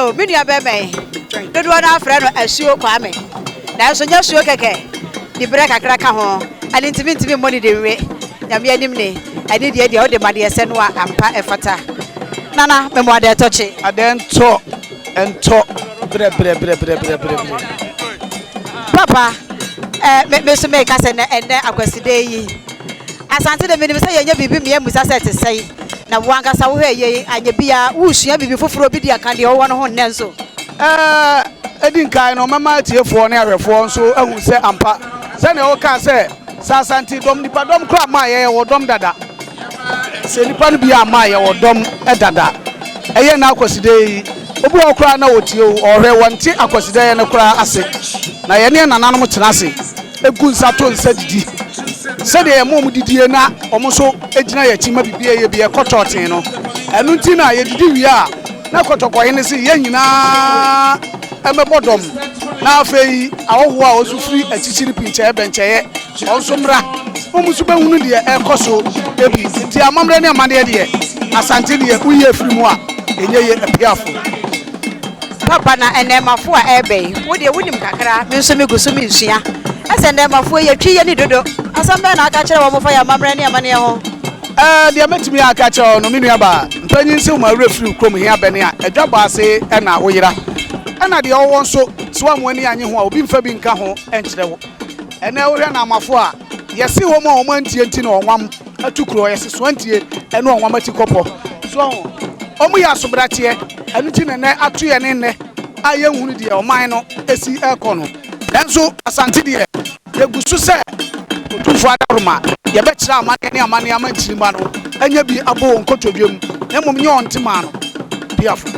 Yo, me nua bɛrima yi, dodoɔ no afrɛ no Asuo Kwame. Nanso nyɛ asuo kɛkɛ, diberɛ kakra ka ho. Ɛno nti mentumi mmɔ ne denwe. Nyame anim ne, ɛne deɛ deɛ wode ma deɛ ɛsɛ no a ampa ɛfata. Nana, memmɔ adɛn tɔ kye. Adɛn ntɔ ntɔ brɛ brɛ brɛ brɛ brɛ brɛ brɛ. Papa, eh, me, me nso meka sɛ nɛ ɛnɛ Akwaside yi, Asante de menim sɛ yɛnyɛ biribi mmea mmisa sɛ ɛte sɛn. Na wo ankasa wohwɛ yei, anyɛ biara woresua biribi foforɔ bi de aka deɛ wowɔ no ho nnɛ nso. Ɛɛ, edi nkan no, mɛma atiefoɔ ne ahwɛfoɔ nso ahu sɛ ampa, sɛnea wokaa sɛ, sɛ Asante dɔm, nnipadɔm koraa mmaa yɛwɔ dɔm dada. Sɛ nnipa no bi amma a, yɛwɔ dɔm dada. Ɛyɛ nnɛ Akwasidae yi, obi wɔ hɔ koraa na ɔtie o, ɔhwɛ, wɔnte Akwasidaeɛ no koraa ase. Na yɛne yɛn nananom tena ase gu nsa to nsa didi. Sɛdeɛ yɛma wɔn didie na wɔn nso gyina yɛn akyi ma biribi a ɛyɛ bi ɛkɔ tɔɔten no. Ɛno nti na yɛdidi wie a, na Kɔtɔkɔhene se yɛn nyinaa mmɛbɔ dɔm, na afei ahɔhoɔ a wɔn nso firi akyirikyiri pinkyɛɛ bɛnkyɛeɛ wɔn nso mmra, na wɔn nso bɛhunu deɛ ɛrekɔ so bi. Nti amammerɛ ne amanneɛ deɛ, Asante deɛ woyi afiri mu a, ɛnyɛ yie. Apiafo. Papa na nnɛɛmafo a ɛreba yi, wo deɛ wonim kakra, me nso megu so meresua. Ɛsɛ nnɛɛmafoɔ yi, yɛtwi yɛn ani dodo. Asɛm bɛn na aka kyerɛ wɔn fa yɛn amammerɛ ne amanneɛ ho? Ɛɛ, deɛ mɛtumi aka akyerɛ wo no, me nuabaa, mpanyin se wo ma werɛ firi wo kurom hia bɛne a, adwa bɔ ase na woyera. Ɛna deɛ ɔwɔ nso, sɛ woamma w'ani annye ho a, obi mfa bi nka ho nkyerɛ wo. Ɛnnɛ wohwɛ Naamafo a, yɛse wɔn a wɔn antie nti na wɔnwam atu kuro, yɛse soantie ɛne wɔnwam ati kɔpɔ. So wahu? Wɔn yɛ asobrakyeɛ, ɛno nti na ɛnnɛ ato yɛn nnɛ a yɛnhunu deɛ ɔman no si rekɔ no. Nanso Asante deɛ, yɛgu so sɛ Otumfoɔ adaworoma, yɛbɛkyerɛ amanneɛ ne amanneɛ ama nkyirimma no anya bi abɔ wɔn nkotodwe mu, na mmom nyɛ wɔn ntemaa no. Piafo.